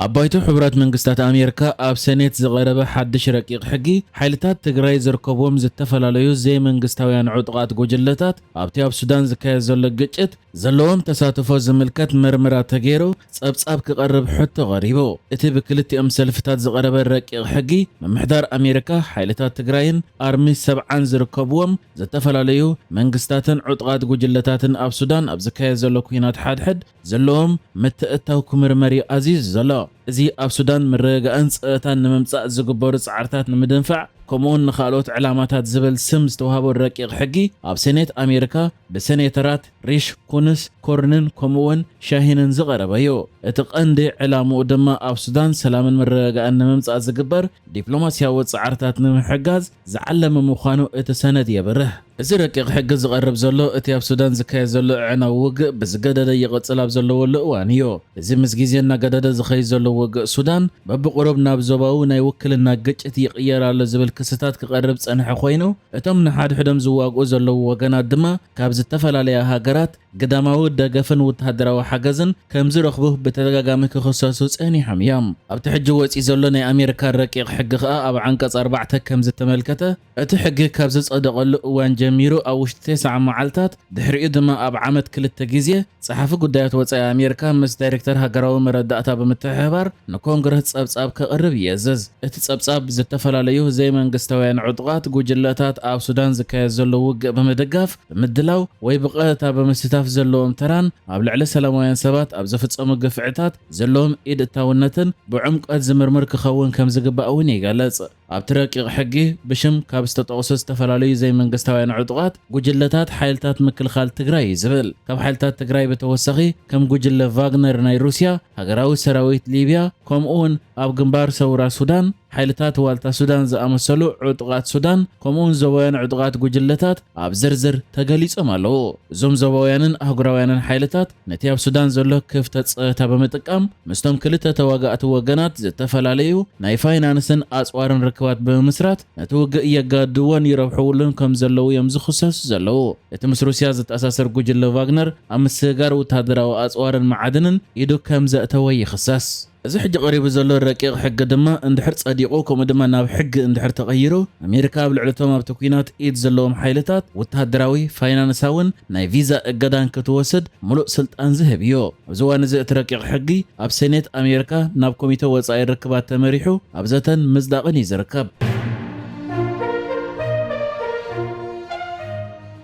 ኣብ ባይቶ ሕቡራት መንግስታት ኣሜሪካ ኣብ ሰኔት ዝቐረበ ሓድሽ ረቂቕ ሕጊ፣ ሓይልታት ትግራይ ዝርከብዎም ዝተፈላለዩ ዘይመንግስታውያን ዕጡቓት ጉጅለታት ኣብቲ ኣብ ሱዳን ዝካየድ ዘሎ ግጭት ዘለዎም ተሳትፎ ዝምልከት ምርምራ ተገይሩ ጸብጻብ ክቐርብ ሕቶ ቀሪቡ። እቲ ብክልቲኦም ሰልፍታት ዝቐረበ ረቂቕ ሕጊ፣ ምምሕዳር ኣሜሪካ ሓይልታት ትግራይን ኣርሚ ሰብዓን ዝርከብዎም ዝተፈላለዩ መንግስታትን ዕጡቓት ጉጅለታትን ኣብ ሱዳን ኣብ ዝካየድ ዘሎ ኲናት ሓድሕድ ዘለዎም ምትእትታው ክምርመር እዩ ኣዚዙ ዘሎ። እዚ ኣብ ሱዳን ምርግጋእን ጸጥታን ንምምጻእ ዝግበሩ ጻዕርታት ንምድንፋዕ፣ ከምኡውን ንኻልኦት ዕላማታት ዝብል ስም ዝተዋህቦ ረቂቕ ሕጊ፣ ኣብ ሴኔት ኣሜሪካ ብሰኔተራት ሪሽ ኩንስ፣ ኮርንን ከምኡውን ሻሂንን ዝቐረበ እዩ። እቲ ቀንዲ ዕላምኡ ድማ ኣብ ሱዳን ሰላምን ምርግጋእን ንምምጻእ ዝግበር ዲፕሎማስያዊ ጻዕርታት ንምሕጋዝ ዝዓለመ ምዃኑ እቲ ሰነድ የብርህ። እዚ ረቂቕ ሕጊ ዝቐርብ ዘሎ፣ እቲ ኣብ ሱዳን ዝካየድ ዘሎ ኣዕናዊ ውግእ ብዝገደደ ይቕጽል ኣብ ዘለወሉ እዋን እዩ። እዚ ምስ ግዜ እናገደደ ዝኸይድ ዘሎ ውግእ ሱዳን፣ በብቑሩብ ናብ ዞባዊ ናይ ውክልና ግጭት ይቕየር ኣሎ ዝብል ክስታት ክቐርብ ጸንሐ ኮይኑ፣ እቶም ንሓድሕዶም ዝዋግኡ ዘለዉ ወገናት ድማ ካብ ዝተፈላለያ ሃገራት ግዳማዊ ደገፍን ወተሃደራዊ ሓገዝን ከም ዝረኽቡ ብተደጋጋሚ ክኽሰሱ ጸኒሖም እዮም። ኣብቲ ሕጂ ወጺኡ ዘሎ ናይ ኣሜሪካ ረቂቕ ሕጊ ከኣ ኣብ ዓንቀጽ ኣርባዕተ ከም ዝተመልከተ፣ እቲ ሕጊ ካብ ዝጸደቐሉ እዋን ጀሚሩ ኣብ ውሽጢ ተስዓ መዓልታት፣ ድሕሪኡ ድማ ኣብ ዓመት ክልተ ግዜ፣ ጸሓፊ ጉዳያት ወጻኢ ኣሜሪካ ምስ ዳይሬክተር ሃገራዊ መረዳእታ ብምትሕብባር ንኮንግረስ ጸብጻብ ከቕርብ ይእዝዝ። እቲ ጸብጻብ፣ ዝተፈላለዩ ዘይመንግስታውያን ዕጡቓት ጉጅለታት ኣብ ሱዳን ዝካየድ ዘሎ ውግእ ብምድጋፍ፣ ብምድላው ወይ ብቐጥታ ብምስታፍ ዘለዎም ተራን ኣብ ልዕሊ ሰላማውያን ሰባት ኣብ ዝፍጸሙ ግፍዕታት ዘለዎም ኢድ እታውነትን ብዕምቆት ዝምርምር ክኸውን ከም ዝግባእ እውን ይገልጽ። ኣብቲ ረቂቕ ሕጊ፣ ብሽም ካብ ዝተጠቕሱ ዝተፈላለዩ ዘይመንግስታውያን ዕጡቓት ጉጅለታት ሓይልታት ምክልኻል ትግራይ እዩ ዝብል። ካብ ሓይልታት ትግራይ ብተወሳኺ፣ ከም ጉጅለ ቫግነር ናይ ሩስያ፣ ሃገራዊ ሰራዊት ሊብያ፣ ከምኡውን ኣብ ግንባር ሰውራ ሱዳን፣ ሓይልታት ዋልታ ሱዳን ዝኣመሰሉ ዕጡቓት ሱዳን፣ ከምኡውን ዞባውያን ዕጡቓት ጉጅለታት ኣብ ዝርዝር ተገሊጾም ኣለዉ። እዞም ዞባውያንን ኣህጉራውያንን ሓይልታት፣ ነቲ ኣብ ሱዳን ዘሎ ክፍተት ጸጥታ ብምጥቃም፣ ምስቶም ክልተ ተዋጋእቲ ወገናት ዝተፈላለዩ ናይ ፋይናንስን ኣጽዋርን ርክባት ብምምስራት፣ ነቲ ውግእ የጋድዎን ይረብሕውሉን ከም ዘለዉ እዮም ዝኽሰሱ ዘለዉ። እቲ ምስ ሩስያ ዝተኣሳሰር ጉጅለ ቫግነር፣ ኣብ ምስግጋር ወተሃደራዊ ኣጽዋርን መዓድንን ኢዱ ከም ዘእተወ ይኽሰስ። እዚ ሕጂ ቀሪቡ ዘሎ ረቂቕ ሕጊ ድማ እንድሕር ጸዲቑ፣ ከምኡ ድማ ናብ ሕጊ እንድሕር ተቐይሩ፣ ኣሜሪካ ኣብ ልዕሊ እቶም ኣብቲ ኲናት ኢድ ዘለዎም ሓይልታት ወተሃደራዊ፣ ፋይናንሳውን ናይ ቪዛ እገዳን ክትወስድ ምሉእ ስልጣን ዝህብ እዩ። ኣብዚ እዋን እዚ እቲ ረቂቕ ሕጊ ኣብ ሴኔት ኣሜሪካ ናብ ኮሚተ ወጻኢ ርክባት ተመሪሑ ኣብ ዘተን ምጽዳቕን እዩ ዝርከብ።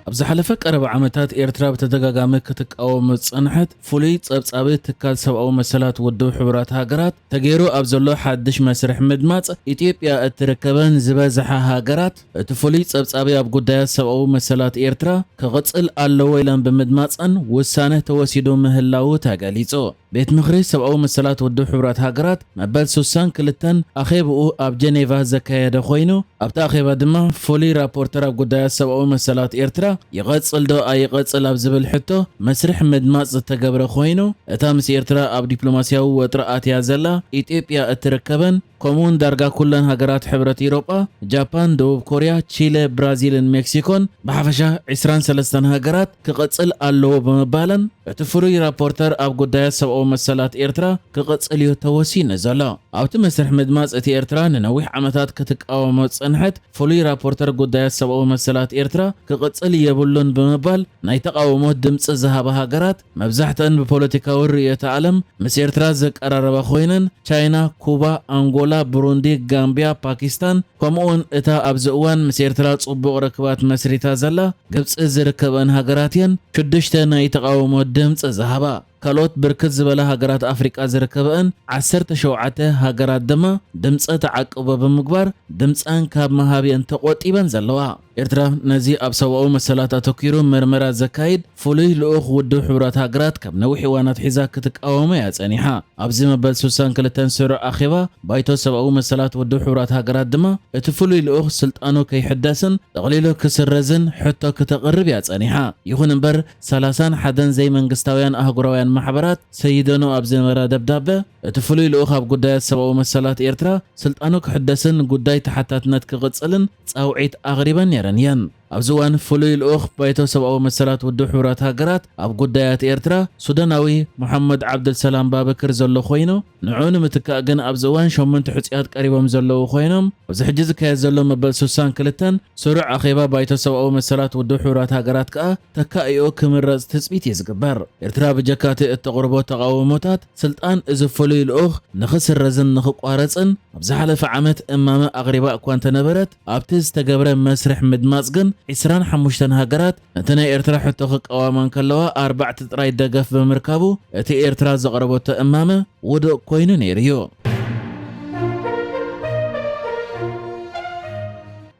ኣብ ዝሓለፈ ቀረባ ዓመታት ኤርትራ ብተደጋጋሚ ክትቃወም ዝጸንሐት ፍሉይ ጸብጻቢ ትካል ሰብኣዊ መሰላት ውድብ ሕቡራት ሃገራት ተገይሩ ኣብ ዘሎ ሓድሽ መስርሕ ምድማጽ፣ ኢትዮጵያ እትርከበን ዝበዝሓ ሃገራት እቲ ፍሉይ ጸብጻቢ ኣብ ጉዳያት ሰብኣዊ መሰላት ኤርትራ ክቕጽል ኣለዎ ኢለን ብምድማጸን ውሳነ ተወሲዱ ምህላዉ ተገሊጹ። ቤት ምኽሪ ሰብኣዊ መሰላት ውድብ ሕቡራት ሃገራት መበል ስሳን ክልተን ኣኼብኡ ኣብ ጀኔቫ ዘካየደ ኮይኑ፣ ኣብቲ ኣኼባ ድማ ፍሉይ ራፖርተር ኣብ ጉዳያት ሰብኣዊ መሰላት ኤርትራ ይቐጽል ዶ ኣይቐጽል ኣብ ዝብል ሕቶ መስርሕ ምድማጽ ዝተገብረ ኮይኑ፣ እታ ምስ ኤርትራ ኣብ ዲፕሎማስያዊ ወጥሪ ኣትያ ዘላ ኢትዮጵያ እትርከበን፣ ከምኡውን ዳርጋ ኩለን ሃገራት ሕብረት ኢሮጳ፣ ጃፓን፣ ደቡብ ኮርያ፣ ቺለ፣ ብራዚልን ሜክሲኮን፣ ብሓፈሻ ዕስራን ሰለስተን ሃገራት ክቐጽል ኣለዎ ብምባለን፣ እቲ ፍሉይ ራፖርተር ኣብ ጉዳያት ሰብኣዊ መሰላት ኤርትራ ክቐጽል እዩ ተወሲኑ ዘሎ። ኣብቲ መስርሕ ምድማጽ፣ እቲ ኤርትራ ንነዊሕ ዓመታት ክትቃወሞ ዝጸንሐት ፍሉይ ራፖርተር ጉዳያት ሰብኣዊ መሰላት ኤርትራ ክቕጽል የብሉን ብምባል ናይ ተቓውሞ ድምጺ ዝሃባ ሃገራት፣ መብዛሕትአን ብፖለቲካዊ ርእዮተ ዓለም ምስ ኤርትራ ዘቀራረባ ኮይነን፣ ቻይና፣ ኩባ፣ ኣንጎላ፣ ብሩንዲ፣ ጋምቢያ፣ ፓኪስታን፣ ከምኡውን እታ ኣብዚ እዋን ምስ ኤርትራ ጽቡቕ ርክባት መስሪታ ዘላ ግብጺ ዝርከበን ሃገራት እየን። ሽዱሽተ ናይ ተቓውሞ ድምጺ ዝሃባ። ካልኦት ብርክት ዝበላ ሃገራት ኣፍሪቃ ዝርከበአን ዓሰርተ ሸውዓተ ሃገራት ድማ ድምጸ ተዓቅቦ ብምግባር ድምጸን ካብ ምሃብ እየን ተቖጢበን ዘለዋ። ኤርትራ ነዚ ኣብ ሰብኣዊ መሰላት ኣተኲሩ መርመራ ዘካይድ ፍሉይ ልኡኽ ውድብ ሕቡራት ሃገራት ካብ ነዊሕ እዋን ኣትሒዛ ክትቃወሞ እያ ጸኒሓ። ኣብዚ መበል ስሳን ክልተን ስሩዕ ኣኼባ ባይቶ ሰብኣዊ መሰላት ውድብ ሕቡራት ሃገራት ድማ እቲ ፍሉይ ልኡኽ ስልጣኑ ከይሕደስን ጠቕሊሉ ክስረዝን ሕቶ ክተቕርብ እያ ጸኒሓ። ይኹን እምበር ሰላሳን ሓደን ዘይመንግስታውያን ኣህጉራውያን ማሕበራት ሰይደንኦ ኣብ ዝነበራ ደብዳበ፣ እቲ ፍሉይ ልኡኽ ኣብ ጉዳያት ሰብኣዊ መሰላት ኤርትራ ስልጣኑ ክሕደስን ጉዳይ ተሓታትነት ክቕጽልን ጻውዒት ኣቕሪበን ነይረን እየን። ኣብዚ እዋን ፍሉይ ልኡኽ ባይቶ ሰብኣዊ መሰላት ውድብ ሕቡራት ሃገራት ኣብ ጉዳያት ኤርትራ ሱዳናዊ መሓመድ ዓብደልሰላም ባበክር ዘሎ ኮይኑ፣ ንዕኡ ንምትካእ ግን ኣብዚ እዋን ሸሞንተ ሕጹያት ቀሪቦም ዘለዉ ኮይኖም፣ ኣብዚ ሕጂ ዝካየድ ዘሎ መበል ስሳን ክልተን ስሩዕ ኣኼባ ባይቶ ሰብኣዊ መሰላት ውድብ ሕቡራት ሃገራት ከኣ ተካኢኡ ክምረጽ ትጽቢት እዩ ዝግበር። ኤርትራ ብጀካቲ እተቕርቦ ተቓውሞታት ስልጣን እዚ ፍሉይ ልኡኽ ንኽስረዝን ንኽቋረጽን ኣብ ዝሓለፈ ዓመት እማመ ኣቕሪባ እኳ እንተነበረት፣ ኣብቲ ዝተገብረ መስርሕ ምድማጽ ግን ዒስራን ሓሙሽተን ሃገራት ነቲ ናይ ኤርትራ ሕቶ ክቃወማ እንከለዋ፣ ኣርባዕተ ጥራይ ደገፍ ብምርካቡ እቲ ኤርትራ ዘቕረበቶ እማመ ውዱእ ኮይኑ ነይሩ እዩ።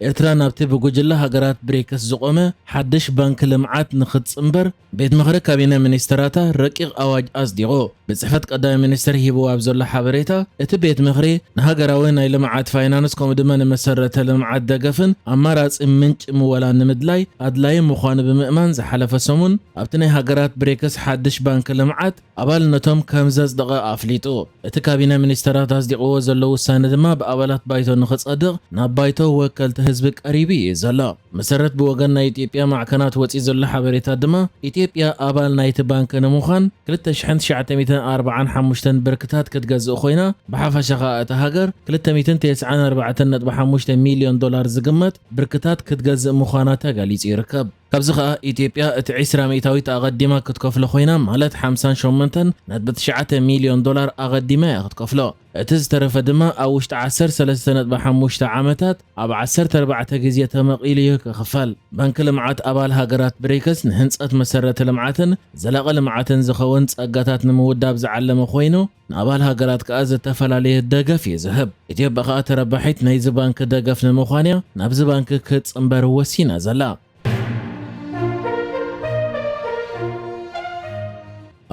ኤርትራ ናብቲ ብጉጅለ ሃገራት ብሪክስ ዝቖመ ሓድሽ ባንክ ልምዓት ንኽትጽንበር ቤት ምኽሪ ካቢነ ሚኒስትራታ ረቂቕ ኣዋጅ ኣጽዲቑ። ብጽሕፈት ቀዳማይ ሚኒስትር ሂብዎ ኣብ ዘሎ ሓበሬታ፣ እቲ ቤት ምኽሪ ንሃገራዊ ናይ ልምዓት ፋይናንስ ከምኡ ድማ ንመሰረተ ልምዓት ደገፍን ኣማራጺ ምንጪ ምወላን ንምድላይ ኣድላዪ ምዃኑ ብምእማን ዝሓለፈ ሰሙን ኣብቲ ናይ ሃገራት ብሪክስ ሓድሽ ባንክ ልምዓት ኣባልነቶም ከም ዘጽደቐ ኣፍሊጡ። እቲ ካቢነ ሚኒስተራት ኣጽዲቕዎ ዘሎ ውሳነ ድማ ብኣባላት ባይቶ ንኽጸድቕ ናብ ባይቶ ወከልቲ ህዝቢ ቀሪቡ እዩ ዘሎ። መሰረት ብወገን ናይ ኢትዮጵያ ማዕከናት ወጺኡ ዘሎ ሓበሬታ ድማ፣ ኢትዮጵያ ኣባል ናይቲ ባንክ ንምዃን ክልተ ሽሕን ትሽዓተ ሚእትን ኣርባዓን ሓሙሽተን ብርክታት ክትገዝእ ኮይና፣ ብሓፈሻ ኸኣ እታ ሃገር ክልተ ሚእትን ተስዓን ኣርባዕተን ነጥቢ ሓሙሽተ ሚልዮን ዶላር ዝግመት ብርክታት ክትገዝእ ምዃና ተገሊጹ ይርከብ። ካብዚ ኸኣ ኢትዮጵያ እቲ ዒስራ ሚእታዊት ኣቐዲማ ክትከፍሎ ኮይና፣ ማለት ሓምሳን ሸሞንተን ነጥቢ ትሽዓተ ሚልዮን ዶላር ኣቐዲማ እያ ክትከፍሎ። እቲ ዝተረፈ ድማ ኣብ ውሽጢ ዓሰርተ ሰለስተ ነጥቢ ሓሙሽተ ዓመታት ኣብ ዓሰርተ ኣርባዕተ ግዜ ተመቒሉ እዩ ክኽፈል። ባንኪ ልምዓት ኣባል ሃገራት ብሪክስ ንህንጸት መሰረተ ልምዓትን ዘላቒ ልምዓትን ዝኸውን ጸጋታት ንምውዳብ ዝዓለመ ኮይኑ፣ ንኣባል ሃገራት ከኣ ዝተፈላለየ ደገፍ እዩ ዝህብ። ኢትዮጵያ ከኣ ተረባሒት ናይዚ ባንኪ ደገፍ ንምዃን እያ ናብዚ ባንኪ ክትጽንበር ወሲና ዘላ።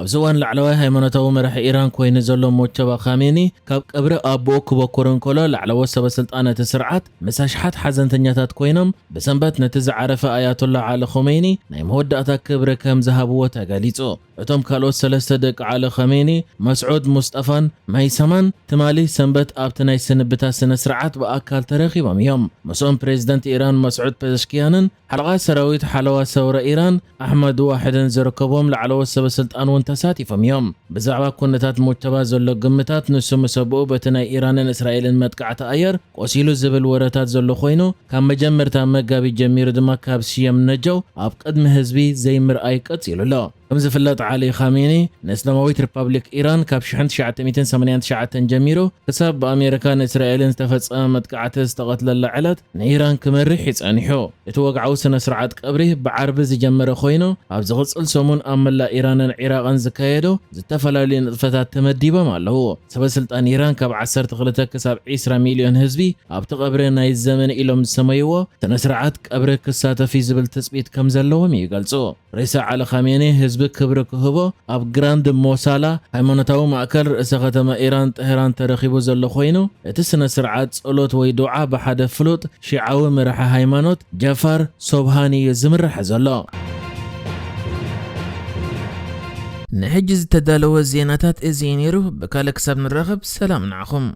ኣብዚ እዋን ላዕለዋይ ሃይማኖታዊ መራሒ ኢራን ኮይኑ ዘሎ ሞቸባ ካሜኒ ካብ ቀብሪ ኣቦኡ ክበኩር እንከሎ፣ ላዕለዎት ሰበ ስልጣን እቲ ስርዓት ምስ ኣሽሓት ሓዘንተኛታት ኮይኖም ብሰንበት ነቲ ዝዓረፈ ኣያቶላ ዓሊ ኾመይኒ ናይ መወዳእታ ክብሪ ከም ዝሃብዎ ተገሊጹ። እቶም ካልኦት ሰለስተ ደቂ ዓሊ ኸሜኒ፣ መስዑድ ሙስጠፋን ማይሰማን፣ ትማሊ ሰንበት ኣብቲ ናይ ስንብታ ስነ ስርዓት ብኣካል ተረኺቦም እዮም። ምስኦም ፕሬዝደንት ኢራን መስዑድ ፐዘሽኪያንን ሓለቓ ሰራዊት ሓለዋ ሰውራ ኢራን ኣሕመድ ዋሕድን ዝርከቦም ላዕለዎት ሰበ ስልጣን እውን ተሳቲፎም እዮም። ብዛዕባ ኩነታት ሞቸባ ዘሎ ግምታት፣ ንሱ ምስ ኣቦኡ በቲ ናይ ኢራንን እስራኤልን መጥቃዕቲ ኣየር ቆሲሉ ዝብል ወረታት ዘሎ ኮይኑ፣ ካብ መጀመርታ መጋቢት ጀሚሩ ድማ ካብ ሽየም ነጀው ኣብ ቅድሚ ህዝቢ ዘይምርኣይ ቀጺሉ ኣሎ። ከም ዝፍለጥ፣ ዓሊ ኻሜኒ ንእስላማዊት ሪፓብሊክ ኢራን ካብ ሽሕን ትሽዓተ ሚእትን ሰማንያን ትሽዓተን ጀሚሩ ክሳብ ብኣሜሪካን እስራኤልን ዝተፈጸመ መጥቃዕቲ ዝተቐትለላ ዕለት ንኢራን ክመርሕ እዩ ጸኒሑ። እቲ ወግዓዊ ስነ ስርዓት ቀብሪ ብዓርቢ ዝጀመረ ኮይኑ፣ ኣብ ዝቕጽል ሰሙን ኣብ መላእ ኢራንን ዒራቕን ዝካየዱ ዝተፈላለዩ ንጥፈታት ተመዲቦም ኣለዉ። ሰበ ስልጣን ኢራን ካብ ዓሰርተ ክልተ ክሳብ ዒስራ ሚልዮን ህዝቢ ኣብቲ ቀብሪ ናይ ዘመን ኢሎም ዝሰመይዎ ስነ ስርዓት ቀብሪ ክሳተፍ እዩ ዝብል ትጽቢት ከም ዘለዎም ይገልጹ። ሬሳ ዓሊ ኻሜኒ ህዝቢ ክብሪ ክህቦ ኣብ ግራንድ ሞሳላ ሃይማኖታዊ ማእከል ርእሰ ከተማ ኢራን ጤህራን ተረኺቡ ዘሎ ኮይኑ፣ እቲ ስነ ስርዓት ጸሎት ወይ ዱዓ ብሓደ ፍሉጥ ሺዓዊ መራሒ ሃይማኖት ጃፋር ሶብሃኒ እዩ ዝምራሕ ዘሎ። ንሕጂ ዝተዳለወ ዜናታት እዚ እዩ ነይሩ። ብካልእ ክሳብ ንራኸብ ሰላም ንዓኹም።